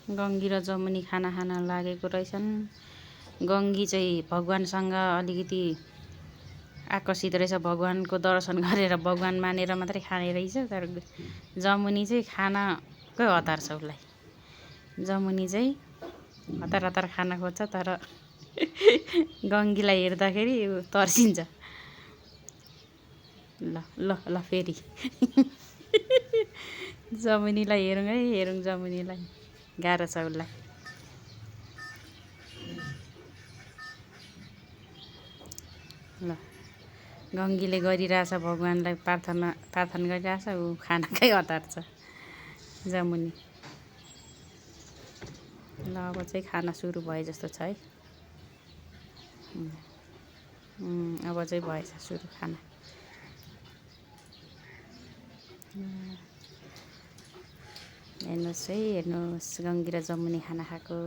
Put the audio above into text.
गङ्गी र जमुनी खाना खान लागेको रहेछन्। गङ्गी चाहिँ भगवानसँग अलिकति आकर्षित रहेछ, भगवानको दर्शन गरेर भगवान मानेर मात्रै खाने रहेछ। तर जमुनी चाहिँ खानाकै हतार छ उसलाई। जमुनी चाहिँ हतार हतार खान खोज्छ, तर गङ्गीलाई हेर्दाखेरि ऊ तर्सिन्छ। ल ल ल फेरि जमुनीलाई हेरौँ है, हेरौँ जमुनीलाई। गाह्रो छ उसलाई। ल गङ्गीले गरिरहेछ, भगवानलाई प्रार्थना गरिरहेछ। ऊ खानाकै हतार छ जमुनी। ल अब चाहिँ खाना सुरु भए जस्तो छ है। अब चाहिँ भएछ सुरु खाना। हेर्नुहोस् है, हेर्नुहोस् गङ्गी र जमुनी खाना खाएको।